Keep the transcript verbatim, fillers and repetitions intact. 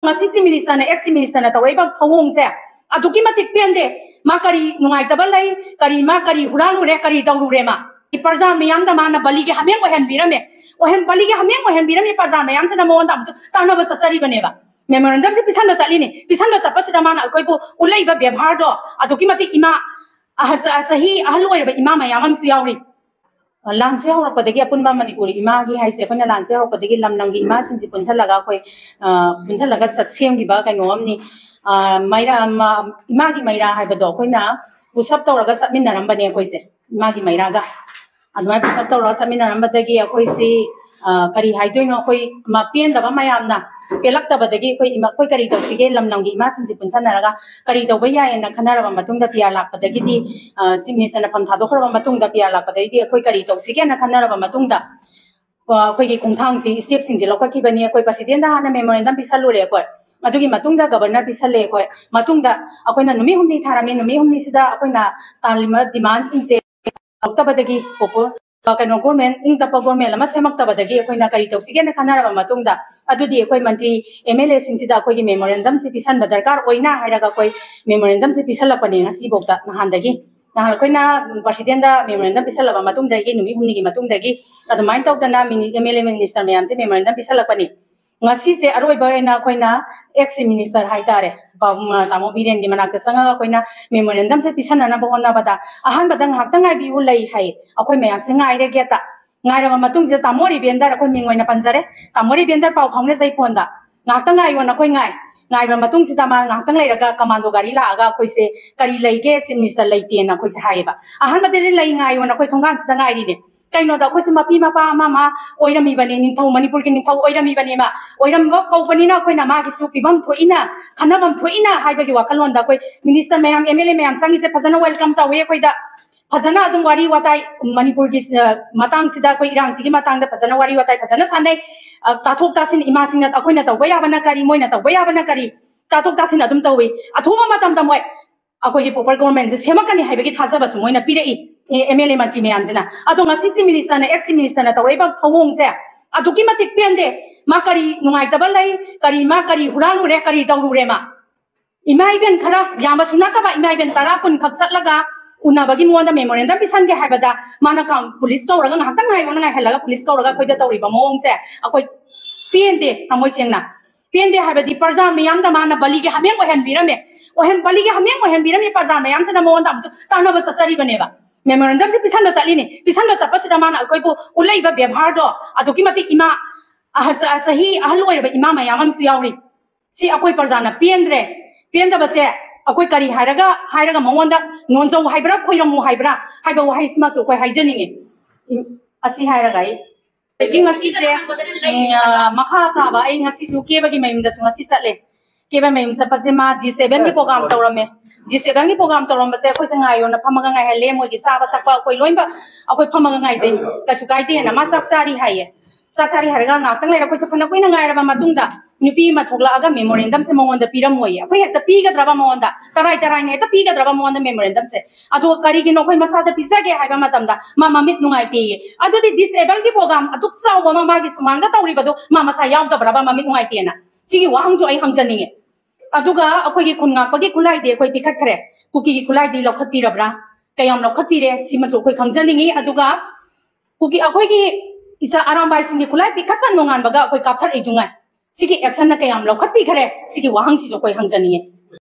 ꯉꯁꯤ chief ꯃꯤꯅꯤꯁꯇꯔꯅ, X chief ꯃꯤꯅꯤꯁꯇꯔꯅ ꯇꯧꯔꯛꯏꯕ ꯊꯧꯑꯣꯡꯁꯦ ꯑꯗꯨꯛꯀꯤ ꯃꯇꯤꯛ ꯄꯦꯟꯗꯦ꯫ ꯃꯥ ꯀꯔꯤ ꯅꯨꯡꯉꯥꯏꯇꯕ ꯂꯩ, ꯀꯔꯤ, ꯃꯥ ꯀꯔꯤ ꯍꯨꯔꯥꯜꯂꯨꯔꯦ, ꯀꯔꯤ ꯇꯧꯔꯨꯔꯦ? ꯃꯥ ꯄ꯭ꯔꯖꯥ ꯃꯤꯌꯥꯝꯗ ꯃꯥꯅ ꯕꯂꯤꯒꯤ ꯍꯥꯃꯦꯡ ꯑꯣꯏꯍꯟꯕꯤꯔꯝꯃꯦ꯫ ꯑꯣꯏꯍꯟ-, ꯕꯂꯤꯒꯤ ꯍꯥꯃꯦꯡ ꯑꯣꯏꯍꯟꯕꯤꯔꯝꯃꯦ꯫ ꯄ꯭ꯔꯖꯥ ꯃꯌꯥꯝꯁꯤꯅ ꯃꯉꯣꯟꯗ ꯑꯃꯨꯛꯁꯨ ꯇꯥꯟꯅꯕ ꯆꯠꯆꯔꯤꯕꯅꯦꯕ꯫ ꯃꯦꯃꯣꯔꯦꯟꯗꯝꯁꯦ ꯄꯤꯁꯟꯕ ꯆꯠꯂꯤꯅꯤ꯫ ꯄꯤꯁꯟꯕ ꯆꯠꯄꯁꯤꯗ ꯃꯥꯅ ꯑꯩꯈꯣꯏꯕꯨ ꯎꯠꯂꯛꯏꯕ ꯕꯦꯕꯥꯔꯗꯣ ꯑꯗꯨꯛꯀꯤ ꯃꯇꯤꯛ ꯏꯃꯥ, ꯑꯍ-, ꯆ-, ꯆꯍꯤ ꯑꯍꯜ ꯑꯣꯏꯔꯕ ꯏꯃꯥ ꯃꯌꯥꯝ ꯑꯃꯁꯨ ꯌꯥꯎꯔꯤ꯫ ꯑ, ꯂꯥꯟꯁꯦ ꯍꯧꯔꯛꯄꯗꯒꯤ ꯑꯄꯨꯟꯕ ꯃꯅꯤꯄꯨꯔ ꯏꯃꯥꯒꯤ ꯍꯥꯏꯁꯦ, ꯑꯩꯈꯣꯏꯅ ꯂꯥꯟꯁꯦ ꯍꯧꯔꯛꯄꯗꯒꯤ ꯂꯝ ꯂꯝꯒꯤ ꯏꯃꯥꯁꯤꯡꯁꯦ ꯄꯨꯟꯁꯜꯂꯒ ꯑꯩꯈꯣꯏ, ꯑ, ꯄꯨꯟꯁꯜꯂꯒ ꯆꯠ-, ꯁꯦꯝꯈꯤꯕ ꯀꯩꯅꯣ ꯑꯃꯅꯤ꯫ ꯑ, ꯃꯩꯔꯥ, ꯃ-, ꯏꯃꯥꯒꯤ ꯃꯩꯔꯥ ꯍꯥꯏꯕꯗꯣ ꯑꯩꯈꯣꯏꯅ ꯄꯨꯁꯞ ꯇꯧꯔꯒ ꯆꯠꯃꯤꯟꯅꯔꯝꯕꯅꯦ ꯑꯩꯈꯣꯏꯁꯦ, ꯏꯃꯥꯒꯤ ꯃꯩꯔꯥꯒ꯫ ꯑꯗꯨꯃꯥꯏꯅ ꯄꯨꯁꯞ ꯇꯧꯔꯒ ꯆꯠꯃꯤꯟꯅꯔꯝꯕꯗꯒꯤ ꯑꯩꯈꯣꯏꯁꯤ, ꯑ, ꯀꯔꯤ ꯍꯥꯏꯗꯣꯏꯅꯣ, ꯑꯩꯈꯣꯏ ꯃ-, ꯄꯦꯟꯗꯕ ꯃꯌꯥꯝꯅ, ꯄꯦꯜꯂꯛꯇꯕꯗꯒꯤ ꯑꯩꯈꯣꯏ ꯏꯃꯥ, ꯑꯩꯈꯣꯏ ꯀꯔꯤ ꯇꯧꯁꯤꯒꯦ, ꯂꯝ ꯂꯝꯒꯤ ꯏꯃꯥꯁꯤꯡꯁꯦ ꯄꯨꯟꯁꯟꯅꯔꯒ ꯀꯔꯤ ꯇꯧꯕ ꯌꯥꯏꯌꯦꯅ ꯈꯟꯅꯔꯕ ꯃꯇꯨꯡꯗ, ꯄꯤ ꯑꯥꯔ ꯂꯥꯛꯄꯗꯒꯤꯗꯤ, ꯑ, ꯆꯤꯐ ꯃꯤꯅꯤꯁꯇꯔꯅ ꯐꯝ ꯊꯥꯗꯣꯛꯈ꯭ꯔꯕ ꯃꯇꯨꯡꯗ, ꯄꯤ ꯑꯥꯔ ꯂꯥꯛꯄꯗꯒꯤꯗꯤ ꯑꯩꯈꯣꯏ ꯀꯔꯤ ꯇꯧꯁꯤꯒꯦꯅ ꯈꯟꯅꯔꯕ ꯃꯇꯨꯡꯗ, ꯑ, ꯑꯩꯈꯣꯏꯒꯤ ꯈꯣꯡꯊꯥꯡꯁꯤ, ꯁ꯭ꯇꯦꯞꯁꯤꯡꯁꯦ ꯂꯧꯈꯠꯈꯤꯕꯅꯤ꯫ ꯑꯩꯈꯣꯏ ꯄ꯭ꯔꯁꯤꯗꯦꯟꯗ ꯍꯥꯟꯅ ꯃꯦꯃꯣꯔꯦꯟꯗꯝ ꯄꯤꯁꯜꯂꯨꯔꯦ ꯑꯩꯈꯣꯏ꯫ ꯑꯗꯨꯒꯤ ꯃꯇꯨꯡꯗ ꯒꯕꯔꯅꯔ ꯄꯤꯁꯜꯂꯦ ꯑꯩꯈꯣꯏ꯫ ꯃꯇꯨꯡꯗ ꯑꯩꯈꯣꯏꯅ ꯅꯨꯃꯤꯠ ꯍꯨꯝꯅꯤ ꯊꯥꯔꯝꯃꯤ꯫ ꯅꯨꯃꯤꯠ ꯍꯨꯝꯅꯤꯁꯤꯗ ꯑꯩꯈꯣꯏꯅ ꯇꯥꯜꯂꯤꯕ ꯗꯤꯃꯥꯟꯁꯤꯡꯁꯦ ꯇꯧꯔꯛꯇꯕꯗꯒꯤ ꯄꯣꯄꯨ-, ꯀꯩꯅꯣ, ꯒꯣꯔꯃꯦꯟ, ꯏꯪ ꯇꯞꯄ ꯒꯣꯔꯃꯦꯟ ꯑꯃ ꯁꯦꯝꯃꯛꯇꯕꯗꯒꯤ ꯑꯩꯈꯣꯏꯅ ꯀꯔꯤ ꯇꯧꯁꯤꯒꯦꯅ ꯈꯟꯅꯔꯕ ꯃꯇꯨꯡꯗ, ꯑꯗꯨꯗꯤ ꯑꯩꯈꯣꯏ ꯃꯟꯇ꯭ꯔꯤ, ꯑꯦꯝ ꯑꯦꯜ ꯑꯦꯁꯤꯡꯁꯤꯗ ꯑꯩꯈꯣꯏꯒꯤ ꯃꯦꯃꯣꯔꯦꯟꯗꯝꯁꯤ ꯄꯤꯁꯟꯕ ꯗꯔꯀꯥꯔ ꯑꯣꯏꯅ ꯍꯥꯏꯔꯒ ꯑꯩꯈꯣꯏ ꯃꯦꯃꯣꯔꯦꯟꯗꯝꯁꯤ ꯄꯤꯁꯜꯂꯛꯄꯅꯦ ꯉꯁꯤꯐꯥꯎꯗ, ꯅꯍꯥꯟꯗꯒꯤ꯫ ꯅꯍꯥꯟ ꯑꯩꯈꯣꯏꯅ ꯄ꯭ꯔꯁꯤꯗꯦꯟꯗ ꯃꯦꯃꯣꯔꯦꯟꯗꯝ ꯄꯤꯁꯜꯂꯕ ꯃꯇꯨꯡꯗꯒꯤ, ꯅꯨꯃꯤꯠ ꯍꯨꯝꯅꯤꯒꯤ ꯃꯇꯨꯡꯗꯒꯤ ꯑꯗꯨꯃꯥꯏꯅ ꯇꯧꯗꯅ ꯃꯤꯅꯤ-, ꯑꯦꯝ ꯑꯦꯜ ꯑꯦ, ꯃꯤꯅꯤꯁꯇꯔ ꯃꯌꯥꯝꯁꯦ ꯃꯦꯃꯣꯔꯦꯟꯗꯝ ꯄꯤꯁꯜꯂꯛꯄꯅꯤ꯫ ꯉꯁꯤꯁꯦ ꯑꯔꯣꯏꯕ ꯑꯣꯏꯅ ꯑꯩꯈꯣꯏꯅ ꯑꯦꯛꯁ ꯆꯤꯐ ꯃꯤꯅꯤꯁꯇꯔ ꯍꯥꯏꯇꯥꯔꯦ, ꯄꯥꯎ-, ꯇꯥꯃꯣ ꯕꯤꯔꯦꯟꯒꯤ ꯃꯅꯥꯛꯇ ꯆꯪꯉꯒ ꯑꯩꯈꯣꯏꯅ ꯃꯦꯃꯣꯔꯦꯟꯗꯝꯁꯦ ꯄꯤꯁꯟꯅꯅꯕ ꯍꯣꯠꯅꯕꯗ, ꯑꯍꯥꯟꯕꯗ ꯉꯥꯏꯍꯥꯛꯇꯪ ꯉꯥꯏꯕꯤꯌꯨ ꯂꯩ ꯍꯥꯏ꯫ ꯑꯩꯈꯣꯏ ꯃꯌꯥꯝꯁꯦ ꯉꯥꯏꯔꯦ ꯒꯦꯠꯇ꯫ ꯉꯥꯏꯔꯕ ꯃꯇꯨꯡꯁꯤꯗ ꯇꯥꯃꯣ ꯔꯤꯕꯦꯟꯗꯔ, ꯑꯩꯈꯣꯏ ꯃꯤꯡ ꯑꯣꯏꯅ ꯄꯟꯖꯔꯦ, ꯇꯥꯃꯣ ꯔꯤꯕꯦꯟꯗꯔ ꯄꯥꯎ ꯐꯥꯎꯅꯖꯩ ꯐꯣꯟꯗ꯫ "ꯉꯥꯏꯍꯥꯛꯇꯪ ꯉꯥꯏꯌꯣꯅ ꯑꯩꯈꯣꯏ ꯉꯥꯏ꯫ ꯉꯥꯏꯕ ꯃꯇꯨꯡꯁꯤꯗ ꯃꯥ ꯉꯥꯏꯍꯥꯛꯇꯪ ꯂꯩꯔꯒ ꯀꯃꯥꯟꯗꯣ ꯒꯥꯔꯤ ꯂꯥꯛꯑꯒ ꯑꯩꯈꯣꯏꯁꯦ ꯀꯔꯤ ꯂꯩꯒꯦ, ꯆꯤꯐ ꯃꯤꯅꯤꯁꯇꯔ ꯂꯩꯇꯦꯅ ꯑꯩꯈꯣꯏꯁꯦ ꯍꯥꯏꯌꯦꯕ꯫ ꯑꯍꯥꯟꯕꯗꯗꯤ ꯂꯩ ꯉꯥꯏꯌꯣꯅ ꯑꯩꯈꯣꯏ ꯊꯣꯡꯒꯥꯟꯁꯤꯗ ꯉꯥꯏꯔꯤꯅꯦ꯫ ꯀꯩꯅꯣꯗ ꯑꯩꯈꯣꯏꯁꯨ ꯃꯄꯤ ꯃꯄꯥ ꯑꯃ ꯑꯃ ꯑꯣꯏꯔꯝꯃꯤꯕꯅꯤ, ꯅꯤꯡꯊꯧ, ꯃꯅꯤꯄꯨꯔꯒꯤ ꯅꯤꯡꯊꯧ ꯑꯣꯏꯔꯝꯃꯤꯕꯅꯦꯕ꯫ ꯑꯣꯏꯔꯝꯕ ꯀꯧꯕꯅꯤꯅ ꯑꯩꯈꯣꯏꯅ ꯃꯥꯒꯤꯁꯨ ꯄꯤꯐꯝ ꯊꯣꯛꯏꯅ, ꯈꯟꯅꯐꯝ ꯊꯣꯛꯏꯅ ꯍꯥꯏꯕꯒꯤ ꯋꯥꯈꯜꯂꯣꯟꯗ ꯑꯩꯈꯣꯏ ꯃꯤꯅꯤꯁꯇꯔ ꯃꯌꯥꯝ, ꯑꯦꯝ ꯑꯦꯜ ꯑꯦ ꯃꯌꯥꯝ ꯆꯪꯉꯤꯁꯦ ꯐꯖꯅ ꯋꯦꯜꯀꯝ ꯇꯧꯋꯤ ꯑꯩꯈꯣꯏꯗ꯫ ꯐꯖꯅ ꯑꯗꯨꯝ ꯋꯥꯔꯤ ꯋꯥꯇꯥꯏ ꯃꯅꯤꯄꯨꯔꯒꯤ, ꯑ, ꯃꯇꯥꯡꯁꯤꯗ, ꯑꯩꯈꯣꯏ ꯏꯔꯥꯡꯁꯤꯒꯤ ꯃꯇꯥꯡꯗ ꯐꯖꯅ ꯋꯥꯔꯤ ꯋꯥꯇꯥꯏ ꯐꯖꯅ ꯁꯥꯟꯅꯩ꯫ ꯑ, ꯇꯥꯊꯣꯛ ꯇꯥꯁꯤꯟ, ꯏꯃꯥꯁꯤꯡꯅ ꯑꯩꯈꯣꯏꯅ ꯇꯧꯕ ꯌꯥꯕꯅ ꯀꯔꯤ, ꯃꯣꯏꯅ ꯇꯧꯕ ꯌꯥꯕꯅ ꯀꯔꯤ, ꯇꯥꯊꯣꯛ ꯇꯥꯁꯤꯟ ꯑꯗꯨꯝ ꯇꯧꯋꯤ꯫ ꯑꯊꯨꯕ ꯃꯇꯝꯗ ꯃꯣꯏ ꯑꯩꯈꯣꯏꯒꯤ ꯄꯣꯄꯨꯂꯔ ꯒꯣꯚꯔꯟꯃꯦꯟꯁꯦ ꯁꯦꯝꯃꯛꯀꯅꯤ ꯍꯥꯏꯕꯒꯤ ꯊꯥꯖꯕꯁꯨ ꯃꯣꯏꯅ ꯄꯤꯔꯛꯏ, ꯑꯦꯝ ꯑꯦꯜ ꯑꯦ ꯃꯟꯇ꯭ꯔꯤ ꯃꯌꯥꯝꯁꯤꯅ꯫ ꯑꯗꯣ ꯉꯁꯤ ꯆꯤꯐ ꯃꯤꯅꯤꯁꯇꯔꯅ, ꯑꯦꯛꯁ ꯆꯤꯐ ꯃꯤꯅꯤꯁꯇꯔꯅ ꯇꯧꯔꯛꯏꯕ ꯊꯧꯑꯣꯡꯁꯦ ꯑꯗꯨꯛꯀꯤ ꯃꯇꯤꯛ ꯄꯦꯟꯗꯦ꯫ ꯃꯥ ꯀꯔꯤ ꯅꯨꯡꯉꯥꯏꯇꯕ ꯂꯩ? ꯀꯔꯤ, ꯃꯥ ꯀꯔꯤ ꯍꯨꯔꯥꯜꯂꯨꯔꯦ? ꯀꯔꯤ ꯇꯧꯔꯨꯔꯦ ꯃꯥ? ꯏꯃꯥ ꯏꯕꯦꯟ ꯈꯔ, ꯌꯥꯝꯕꯁꯨ ꯅꯠꯇꯕ, ꯏꯃꯥ ꯏꯕꯦꯟ ꯇꯔꯥ ꯀꯨꯟ ꯈꯛ ꯆꯠꯂꯒ ꯎꯅꯕꯒꯤ ꯃꯉꯣꯟꯗ memorandum ꯄꯤꯁꯟꯒꯦ ꯍꯥꯏꯕꯗ ꯃꯥꯅ ꯀꯥꯎꯟ-, ꯄꯨꯂꯤꯁ ꯀꯧꯔꯒ, ꯉꯥꯏꯍꯥꯛꯇꯪ ꯉꯥꯏꯌꯣꯅ ꯉꯥꯏꯍꯜꯂꯒ ꯄꯨꯂꯤꯁ ꯀꯧꯔꯒ ꯑꯩꯈꯣꯏꯗ ꯇꯧꯔꯤꯕ ꯃꯑꯣꯡꯁꯦ ꯑꯩꯈꯣꯏ ꯄꯦꯟꯗꯦ, ꯊꯃꯣꯏ ꯁꯦꯡꯅ ꯄꯦꯟꯗꯦ꯫ ꯍꯥꯏꯕꯗꯤ ꯄ꯭ꯔꯖꯥ ꯃꯤꯌꯥꯝꯗ ꯃꯥꯅ ꯕꯂꯤꯒꯤ ꯍꯥꯃꯦꯡ ꯑꯣꯏꯍꯟꯕꯤꯔꯝꯃꯦ, ꯑꯣꯏꯍꯟ-, ꯕꯂꯤꯒꯤ ꯍꯥꯃꯦꯡ ꯑꯣꯏꯍꯟꯕꯤꯔꯝꯃꯦ꯫ ꯄ꯭ꯔꯖꯥ ꯃꯌꯥꯝꯁꯤꯅ ꯃꯉꯣꯟꯗ ꯑꯃꯨꯛꯁꯨ ꯇꯥꯟꯅꯕ ꯆꯠꯆꯔꯤꯕꯅꯦꯕ, memorandum ꯁꯦ ꯄꯤꯁꯟꯕ ꯆꯠꯂꯤꯅꯤ꯫ ꯄꯤꯁꯟꯕ ꯆꯠꯄꯁꯤꯗ ꯃꯥꯅ ꯑꯩꯈꯣꯏꯕꯨ ꯎꯠꯂꯛꯏꯕ ꯕꯦꯕꯥꯔꯗꯣ ꯑꯗꯨꯛꯀꯤ ꯃꯇꯤꯛ ꯏꯃꯥ, ꯑꯍ-, ꯆ-, ꯆꯍꯤ ꯑꯍꯜ ꯑꯣꯏꯔꯕ ꯏꯃꯥ ꯃꯌꯥꯝ ꯑꯃꯁꯨ ꯌꯥꯎꯔꯤ꯫ ꯁꯤ ꯑꯩꯈꯣꯏ ꯄ꯭ꯔꯖꯥꯅ ꯄꯦꯟꯗ꯭ꯔꯦ꯫ ꯄꯦꯟꯗꯕꯁꯦ ꯑꯩꯈꯣꯏ ꯀꯔꯤ ꯍꯥꯏꯔꯒ, ꯍꯥꯏꯔꯒ ꯃꯉꯣꯟꯗ ꯅꯣꯟꯖꯧ ꯍꯥꯏꯕ꯭ꯔꯥ, ꯈꯣꯏꯔꯝꯃꯨ ꯍꯥꯏꯕ꯭ꯔꯥ ꯍꯥꯏꯕ ꯋꯥꯍꯩꯁꯤꯃꯁꯨ ꯑꯩꯈꯣꯏ ꯍꯥꯏꯖꯅꯤꯡꯉꯤ꯫ ꯏꯝ-, ꯑꯁꯤ ꯍꯥꯏꯔꯒ ꯑꯩ, ꯑꯗꯒꯤ ꯉꯁꯤꯁꯦ, ꯎꯝ, ꯑ, ꯃꯈꯥ ꯇꯥꯕ ꯑꯩ ꯉꯁꯤꯁꯨ ꯀꯦꯕꯒꯤ ꯃꯌꯨꯝꯗꯁꯨ ꯉꯁꯤ ꯆꯠꯂꯦ꯫ ꯀꯦꯕ ꯃꯌꯨꯝ ꯆꯠꯄꯁꯦ ꯃꯥ disable ꯒꯤ program ꯇꯧꯔꯝꯃꯦ꯫ Disable ꯒꯤ program ꯇꯧꯔꯝꯕꯁꯦ ꯑꯩꯈꯣꯏꯁꯦ ꯉꯥꯏꯌꯣꯅ ꯐꯝꯃꯒ ꯉꯥꯏꯍꯜꯂꯦ꯫ ꯃꯣꯏꯒꯤ ꯆꯥꯕ ꯊꯛꯄ ꯑꯩꯈꯣꯏ ꯂꯣꯏꯅꯃꯛ ꯑꯩꯈꯣꯏ ꯐꯝꯃꯒ ꯉꯥꯏꯖꯩ, ꯀꯩꯁꯨ ꯀꯥꯏꯗꯦꯅ꯫ ꯃꯥ ꯆꯥꯛ ꯆꯥꯔꯤ ꯍꯥꯏꯌꯦ꯫ ꯆꯥꯛ ꯆꯥꯔꯤ ꯍꯥꯏꯔꯒ ꯉꯥꯏꯍꯥꯛꯇꯪ ꯂꯩꯔ ꯑꯩꯈꯣꯏꯁꯦ ꯐꯅ ꯀꯨꯏꯅ ꯉꯥꯏꯔꯕ ꯃꯇꯨꯡꯗ ꯅꯨꯄꯤ ꯑꯃ ꯊꯣꯛꯂꯛꯑꯒ memorandum ꯁꯦ ꯃꯉꯣꯟꯗ ꯄꯤꯔꯝꯃꯣꯏꯌꯦ꯫ ꯑꯩꯈꯣꯏ ꯍꯦꯛꯇ ꯄꯤꯒꯗ꯭ꯔꯕ ꯃꯉꯣꯟꯗ, ꯇꯔꯥꯏ ꯇꯔꯥꯏꯅ ꯍꯦꯛꯇ ꯄꯤꯒꯗ꯭ꯔꯕ ꯃꯉꯣꯟꯗ memorandum ꯁꯦ? ꯑꯗꯨꯒ ꯀꯔꯤꯒꯤꯅꯣ ꯑꯩꯈꯣꯏ ꯃꯁꯥꯗ ꯄꯤꯖꯒꯦ ꯍꯥꯏꯕ ꯃꯇꯝꯗ ꯃꯥ ꯃꯃꯤꯠ ꯅꯨꯡꯉꯥꯏꯇꯦꯌꯦ꯫ ꯑꯗꯨꯗꯤ disable ꯒꯤ program ꯑꯗꯨꯛ ꯆꯥꯎꯕ ꯑꯃ ꯃꯥꯒꯤ ꯁꯨꯃꯥꯡꯗ ꯇꯧꯔꯤꯕꯗꯣ ꯃꯥ ꯃꯁꯥ ꯌꯥꯎꯗꯕ꯭ꯔꯕ ꯃꯃꯤꯠ ꯅꯨꯡꯉꯥꯏꯇꯦꯅ? ꯁꯤꯒꯤ ꯋꯥꯍꯪꯁꯨ ꯑꯩ ꯍꯪꯖꯅꯤꯡꯉꯦ꯫ ꯑꯗꯨꯒ ꯑꯩꯈꯣꯏꯒꯤ ꯈꯨꯟ ꯉꯥꯛꯄꯒꯤ ꯈꯨꯠꯂꯥꯏꯗꯤ ꯑꯩꯈꯣꯏ ꯄꯤꯈꯠꯈ꯭ꯔꯦ, ꯀꯨꯀꯤꯒꯤ ꯈꯨꯠꯂꯥꯏꯗꯤ ꯂꯧꯈꯠꯄꯤꯔꯕ꯭ꯔꯥ? ꯀꯌꯥꯝ ꯂꯧꯈꯠꯄꯤꯔꯦ? ꯁꯤꯃꯁꯨ ꯑꯩꯈꯣꯏ ꯈꯪꯖꯅꯤꯡꯉꯤ꯫ ꯑꯗꯨꯒ ꯀꯨꯀꯤ, ꯑꯩꯈꯣꯏꯒꯤ ꯏꯆꯥ ꯑꯔꯥꯝꯕꯥꯏꯁꯤꯡꯒꯤ ꯈꯨꯠꯂꯥꯏ ꯄꯤꯈꯠꯄ ꯅꯣꯡꯉꯥꯟꯕꯒ ꯑꯩꯈꯣꯏ ꯀꯥꯞꯊꯔꯛꯏꯗꯨꯉꯥꯏ, ꯁꯤꯒꯤ action ꯅ ꯀꯌꯥꯝ ꯂꯧꯈꯠꯄꯤꯈꯔꯦ? ꯁꯤꯒꯤ ꯋꯥꯍꯪꯁꯤꯁꯨ ꯑꯩꯈꯣꯏ ꯍꯪꯖꯅꯤꯡꯉꯤ꯫